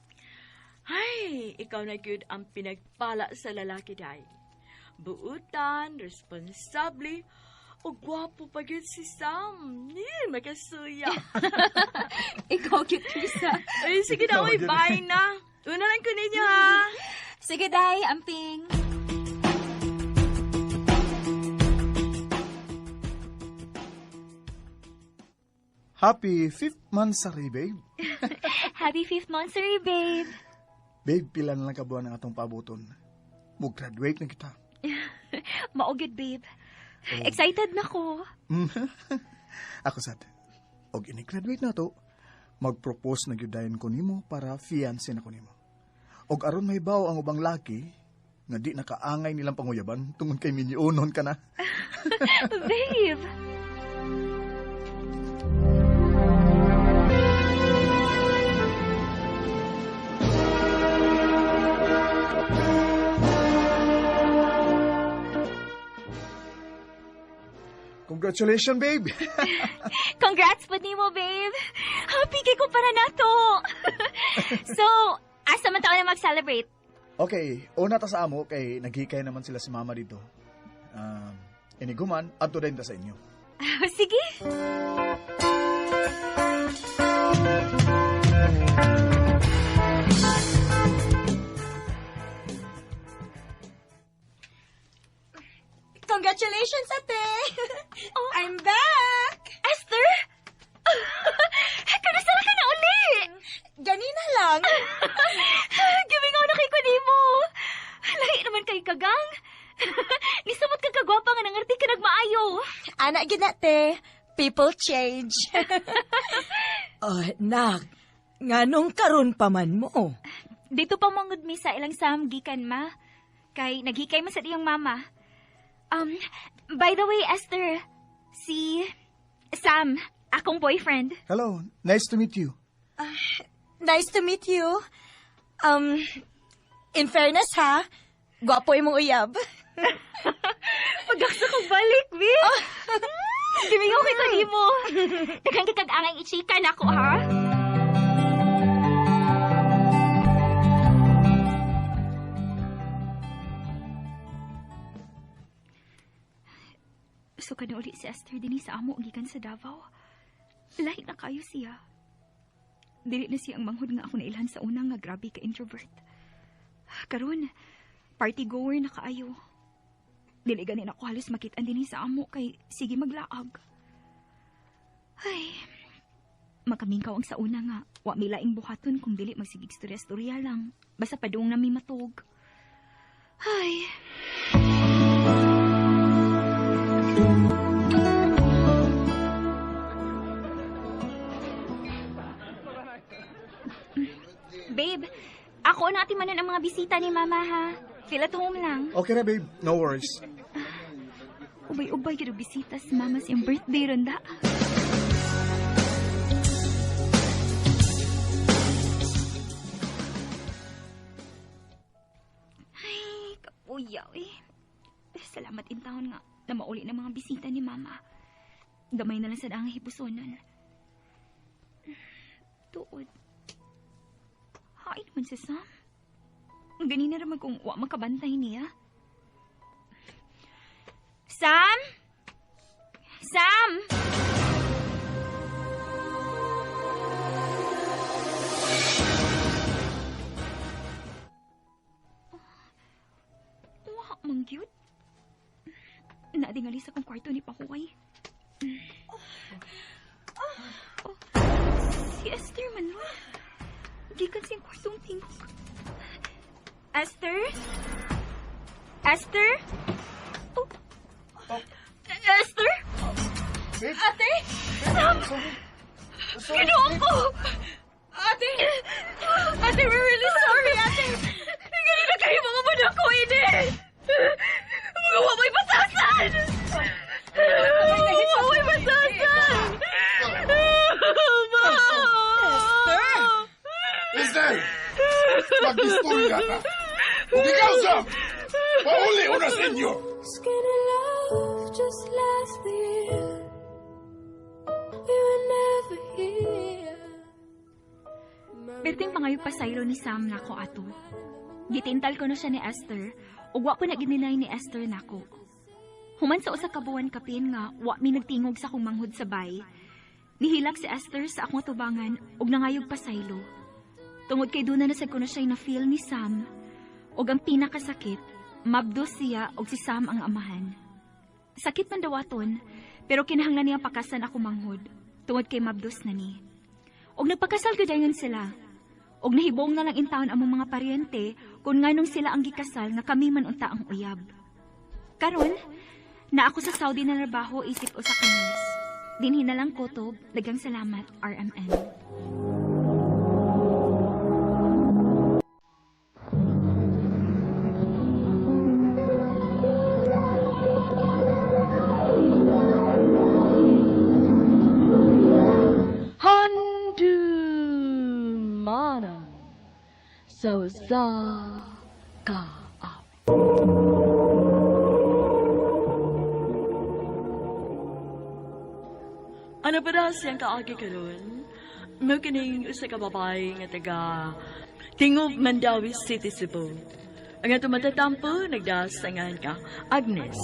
A: Ay, ikaw na gyud ang pinagpala sa lalaki, day. Buutan, responsable, o gwapo pa gyud si Sam. Ni, makasuya.
L: Ikaw, cute, Krisa.
A: Ay, sige na, oy, bye na. Una lang ko ninyo, ha?
L: Sige, day, amping.
D: Happy fifth monthsary, babe.
L: Happy fifth monthsary, babe.
D: Babe, pila na lang kabuan ang atong paabuton. Mag-graduate na kita.
L: Maugid, babe. Oh. Excited na ko.
D: Ako sad. Og ini-graduate na to, mag-propose na gyud dayon ko nimo para fiancé na ko nimo. Og aron mahibaw ang ubang laki nga di nakaangay nilang panguyaban tungod kay minyonon ka na.
L: Babe!
D: Congratulations, babe!
L: Congrats po nimo, babe! Happy kay ko para nato! So, asa man taon na mag-celebrate?
D: Okay, una ta sa amo kay naghikay naman sila si mama dito. Iniguman, adto din ta sa inyo.
L: Sige!
B: Congratulations, ate!
L: Oh.
B: I'm back!
L: Esther? Kanusa ka na uli?
B: Ganina lang.
L: Gimingaw na kay kanimo. Lahi naman kay kagang. Nisamot kang kagwapa nga nangarti ka nagmaayo.
B: Ana gid na, te. People change. Oh, nak. Nganong karon pa man mo?
L: Dito pa mangud mi sa ilang Sam gikan ma. Kay naghikay man sa iyang mama. By the way, Esther, si Sam, akong boyfriend.
D: Hello, nice to meet you.
B: Nice to meet you. In fairness ha, gwapo imong uyab.
L: Pagaksa kong balik, bi. Oh. Gimingaw kay kanimo. Daghang kay kag-angay ichika nako ha. So ka na uli si Esther dinhi sa amo gikan sa Davao. Lahi na kayo siya. Dili na siya ang manghod nga ako nailhan sa una nga grabe ka introvert. Karon, party goer na kaayo. Dili ganin ako halos makit-an dinhi sa amo kay sige maglaag. Ay, makamingkaw ang sa una nga wa mi laing buhaton kung dili magsigig storya-storya lang. Basta padung na mi matug. Ay. Babe, ako na atimanan ang mga bisita ni Mama, ha? Feel at home lang.
D: Okay na, babe. No worries.
L: Ubay-ubay yung bisita si Mama siyang birthday ronda. Ay, kapuyaw eh. Salamat in taon nga na mauli ng mga bisita ni Mama. Gamay na lang sa daang hipusonan. Tuod. Hain naman si Sam. Ganina naman kung wa makabantay niya. Sam? Sam! Wa, mang cute. Naadingali sa kong kwarto ni Pahuay. Oh, si Esther man ro. Gikan siyang kwartong tingog. Esther? Esther? Oh. Esther?
B: Ate?
L: Sam! Ginoo ko!
B: Ate! Ate, we're really sorry, ate!
L: Ganina kayo mga manak ko, ini! Mga waway basasan! Waway basasan! Ma!
B: Esther!
I: Esther! Mag-istorya ka! Ug ikaw, Sam! Pauli una sa inyo!
G: Skinny love just last year. We were never here.
L: Perting pangayo pasaylo ni Sam nako ato. Gitintal ko na siya ni Esther, ug wa po na gininay ni Esther nako. Human sa usa ka buwan kapin nga wa mi nagtingog sa akong manghod sa bay. Nihilak si Esther sa akong tubangan ug nangayog pasaylo. Tungod kay duna na sad ko na siya'y na-feel ni Sam, ug ang pinakasakit, mabdos siya og si Sam ang amahan. Sakit man dawaton, pero kinahanglan niya pakasan ako manghod. Tungod kay mabdos na ni. Og nagpakasal gyud dayon sila. Og nahibong na lang intawon among mga paryente kung nganong sila ang gikasal nga kami man unta ang uyab. Karon, na ako sa Saudi na trabaho isip usa ka nurse. Dinhi na lang kutob, daghang salamat, RMN.
A: Handumanan sa usa ka awit. Ano pa na siyang kaagi karon? Mao kining usa ka babae nga taga Tingog, Mandaue City, Cebu. Ang atong matatampo nagdasangan ka Agnes.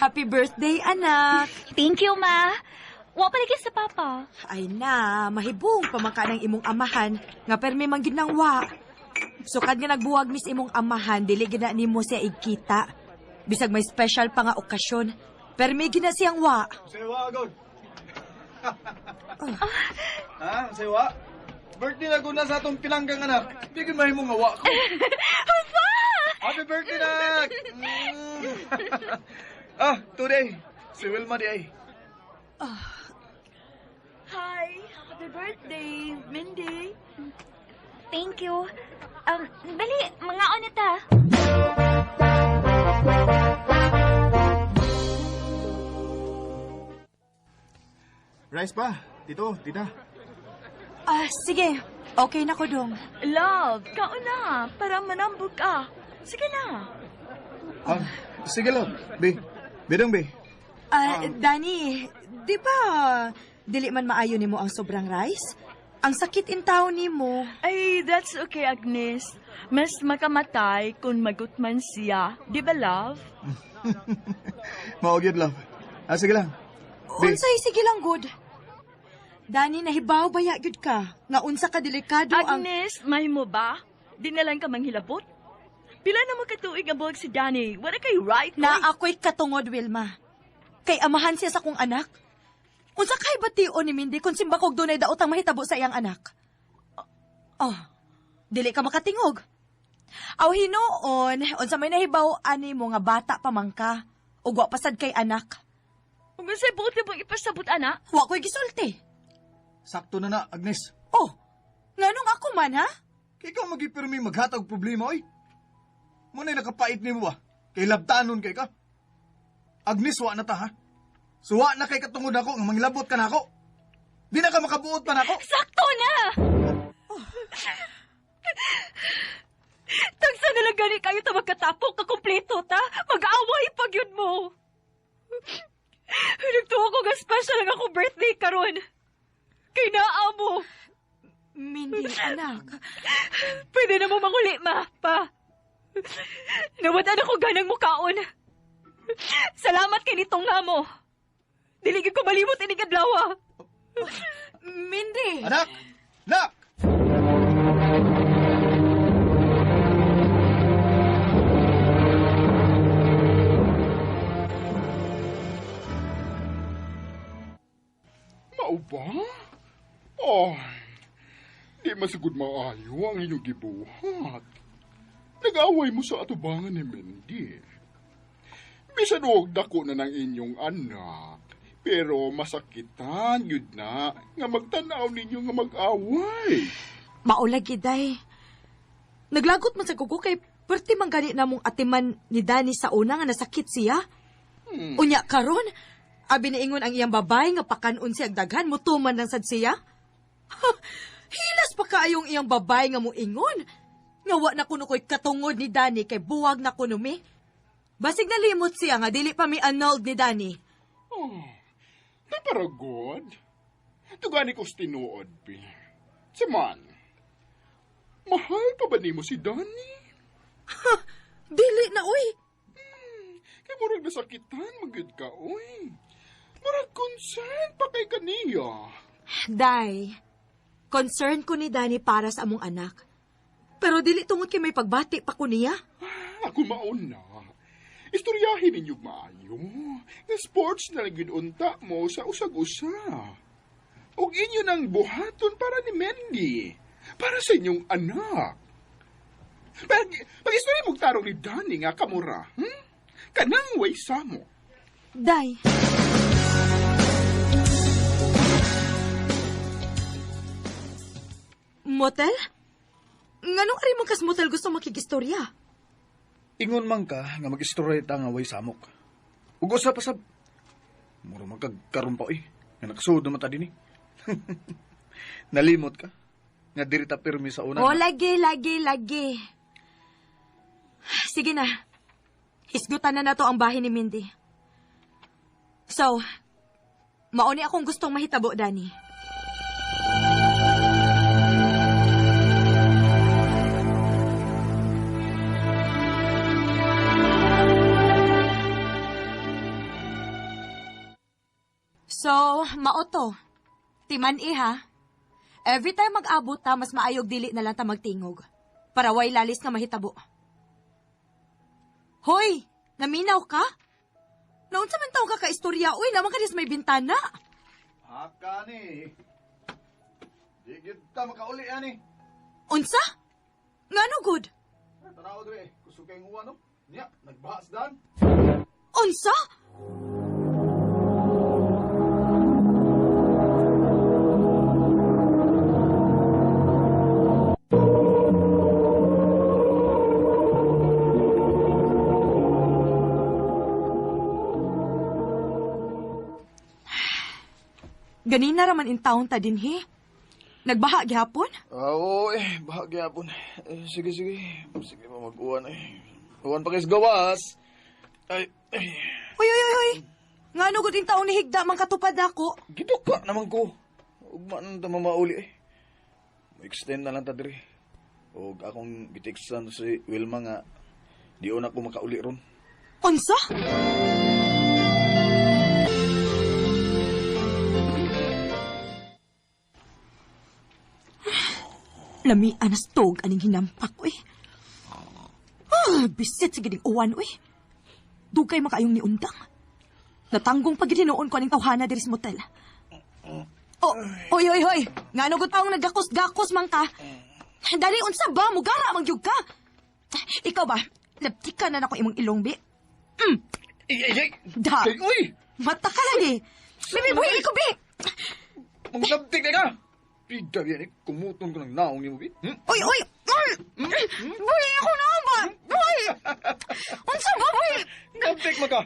B: Happy birthday, anak!
L: Thank you, ma. Wa pa lagi sa papa.
B: Ay na, mahibong pamangka ng imong amahan, nga permi man gid nang wa. Sukad nga nagbuwag mis imong amahan, dili gid na nimo siya igkita. Bisag may special pa nga okasyon, permi gid na siyang wa.
D: Sewa, God. Ha? Sewa? Birthday na guna sa atong pinanggang anak. Di gyud mahimo nga wa ko. Happy birthday, nak! Ah, today, si Wilma di ay.
A: Hi! Happy birthday, Mindy!
L: Thank you. Dali, mga na ta.
K: Rice pa, tito, tita.
B: Ah, sige. Okay na ko dong.
A: Love, kaon na, para manambog ka. Sige na.
D: Ah, sige lang. Be, bidong be.
B: Ah, Danny, di ba dili man maayo nimo ang sobrang rice? Ang sakit in tao nimo.
A: Ay, that's okay, Agnes. Mas makamatay kung magutman siya. Di ba, love?
D: Mao gyud, love. Ah, sige lang. Be.
B: Unsay sige lang good. Danny, nahibaw ba ya gyud ka? Nga unsa ka delikado ang
A: Agnes, may mo ba? Di na lang ka manghilabot? Pila na mo katuig ang buwag si Danny. Wala kay right,
B: Na ako'y katungod, Wilma. Kay amahan siya sa kong anak. Unsa kay bation ni Mindy kung simbakog dunay daot ang mahitabo sa iyang anak? Oh, dili ka makatingog. Aw hinuon, unsa may nahibaw ani mo nga bata pa man ka, ug wa pasad kay anak.
A: Ug unsay buot mong ipasabot ana?
B: Wa ko'y gisulti.
D: Sakto na na, Agnes.
B: Oh, nganong ako man ha?
D: Kay ikaw magipirmi maghatag problema, oy. Muna'y nakapait nimo ba? Kay labtanon kay ka. Agnes, wa na ta, ha? Suwa na kay katungod ako, nga manglabot ka na ako. Di na ka makabuot pa na ako.
L: Sakto na! Tagsa na lang gani kayo ta magkatapok kakumpleto ta. Mag-away pag yun mo. Nagtuwa ko nga special ang akong birthday karon. Kay naa mo.
B: Mindy, anak.
L: Pwede na mo manguli, ma, pa. Nawad-an ako ganang mukaon. Salamat kay nitong nga mo. Dili gyud ko malimot ining adlaw.
B: Mindy!
D: Anak! Nak!
F: Mao ba? Ay, di masugod maayo ang inyong gibuhat. Nag-away mo sa atubangan ni Mindy. Bisan og dako na ng inyong anak, pero masakitan yun na nga magtanaw ninyo nga mag-away.
B: Maulagi, day. Naglagot man sa kuko kay perti man gani namong atiman ni Danny sa una nga nasakit siya. Unya karon, abi niingon ang iyang babay nga pakanon siya daghan mutuman lang sad siya. Ha, hilas pa kaayong iyang babay nga muingon. Nga wa na kuno ko'y katungod ni Danny kay buwag na kuno mi. Basig nalimot siya nga dili pa mi annulled ni Danny.
F: Oh, naparagod. Tugani ko tinuod, bi. Saman, mahal pa ba nimo si Danny?
B: Ha, dili na, uy.
F: Kay murag nasakitan, magyud ka, uy. Murag concern pa kay kaniya.
B: Day, concern ko ni Danny para sa among anak. Pero dili tungod kay may pagbati pa ko niya.
F: Ako maon na. Istoryahin ninyo maayo. Nga sports na lang gyud unta mo sa usag-usa. Og inyo nang buhaton para ni Mandy. Para sa inyong anak. Pag istorya mong tarong ni Danny nga kamura, Kanang way samo.
B: Day. Motel? Nganong ari mo kas motel gusto makigistorya?
D: Ingon man ka nga mag-istorya ta nga way samok. Ug usa pa sab. Mura man kag karon pa oy. Nga nakasuod naman ta dinhi. Nalimot ka. Nga diri ta pirmi sa una.
B: Oh, lagi, lagi, lagi. Sige na. Hisgutan na nato ang bahin ni Mindy. So, mauni akong gustong mahitabo, Danny. So, maoto. Timan iha. Every time mag-abot ta, mas maayog dili na lang ta magtingog. Para way lalis nga mahitabo. Hoy! Naminaw ka? Naunsa man taong ka kaistorya, uy, naman ka may bintana.
D: Haka ni. Di gyud ta makauli ani.
B: Unsa? Ngano good?
D: Tanaw dre, kusog kay uwan no. Nya, nagbahas dan.
B: Unsa? Ganina raman in town ta dinhi. Nagbaha gihapon?
D: Oo, baha gihapon. Eh, sige, sige. Sige pa mag-uwan eh. Uwan pa kay's gawas. Ay, ay.
B: Uy, uy, uy, uy. Ngano gud in taon ni higda man katupad nako?
D: Giduka naman ko. Ugma nang ta mamauli eh. Mo-extend na lang ta diri. Og akong giteksan si Wilma nga di na ko makauli ron.
B: Unsa? Lami anas tog aning hinampak, uy. Ah, bisit sa gining uwan, uy. Dugay makaayong niundang. Natanggong pag ginoon ko aning tawhana diri sa motel. Oh, oy, oy, oy. Ngano gud taong nagakos-gakos man ka? Dali unsa ba mugara man gyud ka? Ikaw ba? Labtika na nako imong ilong bi. Mm.
D: Ay, ay, ay.
B: Da.
D: Kay, uy.
B: Mata ka lagi. Bibi, buhi ko bi.
D: Manglabtik na ka. Pida yan eh. Kumuton ko ng naong ni mo, bi.
B: Uy, uy! Uy! Buhi ako na ba? Buhi! Unsa ba, buhi?
D: Nabtik mo ka!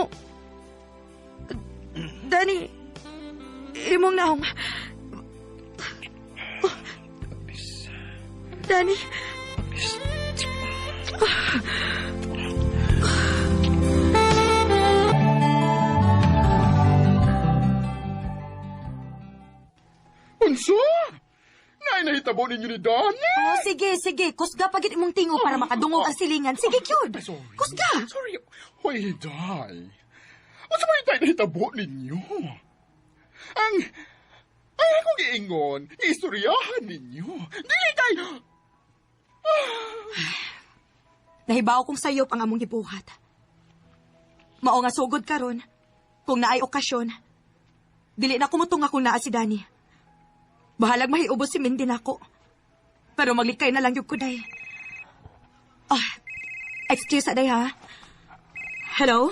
B: Oh. Danny, imong naong. Oh. Danny.
F: Unsa? Nay, nahitabo ninyo ni Danny?
B: Oh, sige, sige. Kusga pagit imong tingo para makadungog ang silingan. Sige, cute. Kusga.
F: Sorry. Hoy, Day. Unsa man tayo nahitabo ninyo? Ang akong giingon, istoryahan ninyo. Dili tayo.
B: Nahibaw kong sayop ang among gibuhat. Mao nga sugod karon, kung naay okasyon, dili na kumutung akong naa si Danny. Bahalag mahiubos si Mindy nako. Pero maglikay na lang yung kuday. Ah, excuse aday ha. Hello?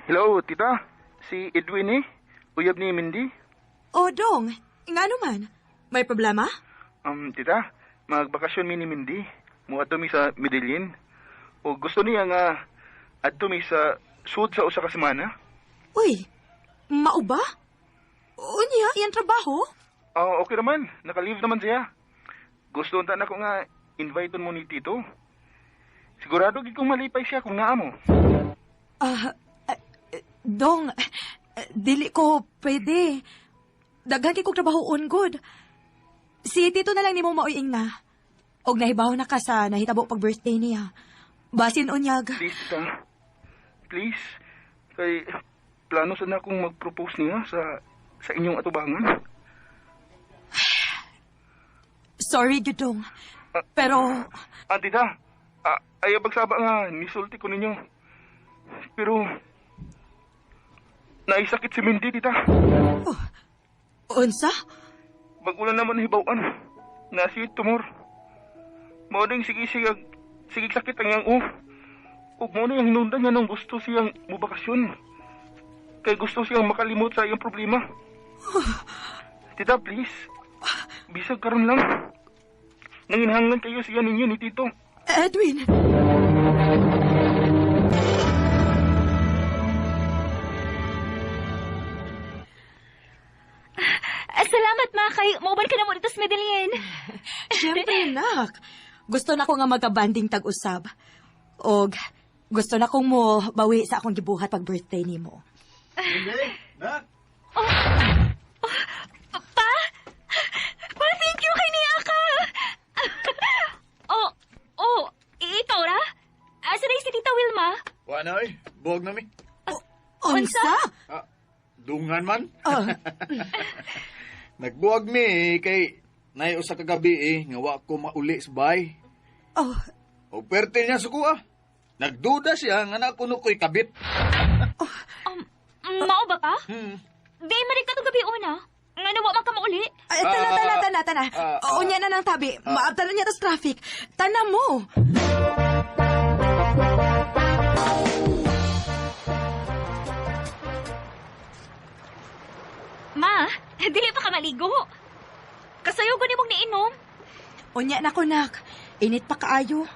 M: Hello, tita. Si Edwin eh. Uyab ni Mindy.
B: Oh, Dong. Ngano man? May problema?
M: Tita, magbakasyon mi ni Mindy. Muadto mi sa Medellin. O gusto niya nga adto mi sa sud sa usa ka semana.
B: Uy, mao ba? Unya, iyang trabaho?
M: Oh, okay naman. Naka-leave naman siya. Gusto unta nako nga invite mo ni Tito. Sigurado gid kong malipay siya kung naa mo.
B: Dong, dili ko pwede. Daghan kay kog trabaho on good. Si Tito na lang nimo mauying na. Og nahibaw na ka sa nahitabo pag birthday niya. Basin unyag.
M: Please, Tita. Please. Kay Plano sa na akong mag-propose niya sa inyong atubangan.
B: Sorry, Gidong. Pero,
M: Tita, ayaw pagsaba nga, nisulti ko ninyo. Pero, naisakit si Mindy, tita.
B: Unsa?
M: Bago lang naman hibawan. Nasi tumor. Mao ding sige sakit ang iyang Ug mao na yung hinungdan niya nung gusto siyang mubakasyon. Kay gusto siyang makalimot sa iyang problema. Tita, please. Bisag karon lang. Nanginhangan kayo siya ninyo ni Tito.
B: Edwin!
L: Salamat, ma, kay mauban ka na mo dito sa Medellin.
B: Siyempre, nak. Gusto na ko nga magka-banding tag-usab. Og gusto na kong mo bawi sa akong gibuhat pag birthday nimo.
D: Hindi, nak.
L: Pa? Pa, thank you kay niya ka. Oh, ikaw ra? Asa na si Tita Wilma?
D: Wa na oy, buwag na mi.
B: Unsa?
D: Dungan man. Nagbuwag mi kay nay usa ka gabi nga wa ko mauli sa bay.
B: Oh.
D: O perte niya suko ah. Nagduda siya nga na kuno ko'y kabit.
L: Mao ba pa? Di marik ka gabi una. Nga na wa man ka mauli.
B: Ay, tana, tana, tana, tana. Unya na ng tabi. Maabtan na niya tas traffic. Tana mo.
L: Ma, dili pa ka maligo. Kasayo ko nimong niinom.
B: Unya na ko, nak. Init pa kaayo.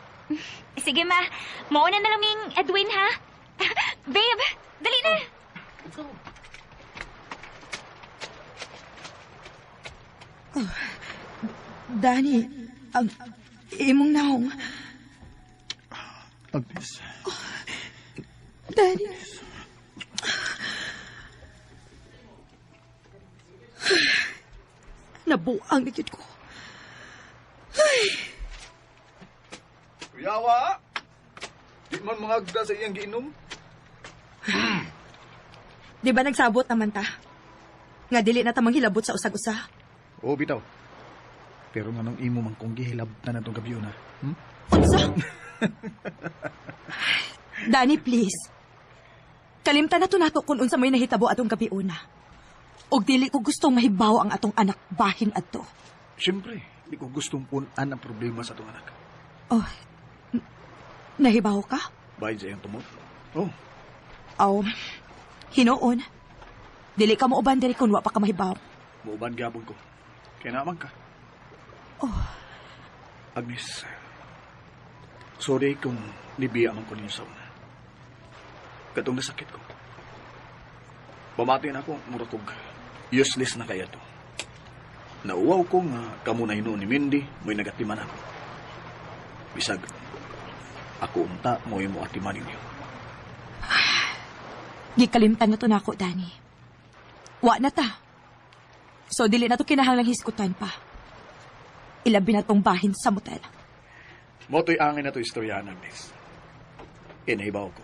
L: Sige, ma. Mauna na lang ming Edwin, ha? Babe, dali na.
B: Oh, Danny, ang imong naong.
D: Agnes.
B: Oh, Danny. Nabuang na ko. Ay.
D: Kuyawa! Di man mangagda sa iyang giinom.
B: Di ba nagsabot naman ta? Nga dili na tamang hilabot sa usag-usa.
D: Oo, bitaw. Pero nga nung imo man kong gihilabtan na itong gabi na.
B: Unsa? Danny, please. Kalimtan na to nato kung unsa may nahitabo atong gabi una. Og dili ko gustong mahibaw ang atong anak bahin adto.
D: Siyempre, di ko gustong punan ang problema sa atong anak.
B: Oh, nahibaw ka?
D: Bahin sa iyang tumot. Oh.
B: Aw, hinuon. Dili ka mooban diri kung wa pa ka mahibaw.
D: Muuban gyapon ko. Kaya naman ka.
B: Oh.
D: Agnes, sorry kung nibiya man ko ninyo sa una. Katong nasakit ko. Pamati na ako, mura kog useless na kaya to. Nauwaw ko nga kamo na hinuon ni Mindy, mo'y nagatiman ako. Bisag, ako unta, mo'y mo atiman ninyo.
B: Gikalimtan na to nako, Danny. Wa na ta. So, dili na to kinahanglang hisgutan pa. Ilabi na tong bahin sa motel.
D: Mo to'y angin na to istoryahan, Agnes. Inahibaw ko.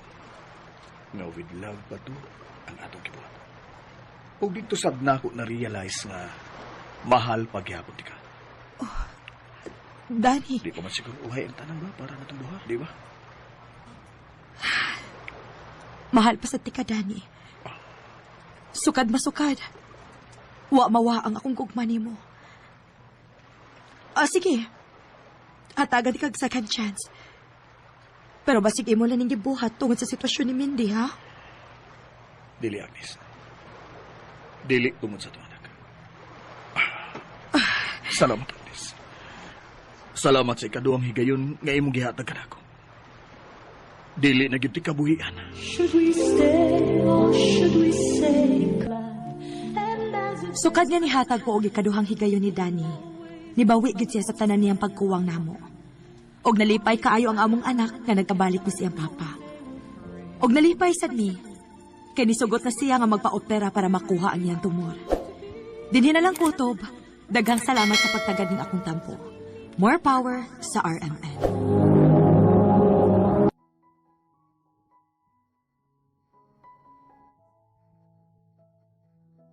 D: Nga with love pa to ang atong gibuhat. Ug dito sad nako na-realize nga mahal pagyapon ti ka.
B: Oh, Danny.
D: Di pa man siguro uhay ang tanan ba para natong duha, di ba?
B: Mahal pa sa ti ka, Danny. Sukad masukad. Wa mawa ang akong gugma nimo. Ah, sige. Hatagan di kag second chance. Pero basig imo lang ning gibuhat tungod sa sitwasyon ni Mindy, ha?
D: Dili, Agnes. Dili tungod sa atong anak. Salamat, Agnes. Salamat sa ikaduhang higayon nga imong gihatag kanako. Dili na gyud ti kabuhian.
G: Should we stay or should we say goodbye?
B: Sukad nga nihatag ko og ikaduhang higayon ni Danny. Nibawi gid siya sa tanan niyang pagkuwang namo. Og nalipay kaayo ang among anak nga nagkabalik ni siyang papa. Og nalipay sad mi kay nisugot na siya nga magpa-opera para makuha ang iyang tumor. Dinhi na lang kutob. Daghang salamat sa pagtagad ning akong tampo. More power sa RMN.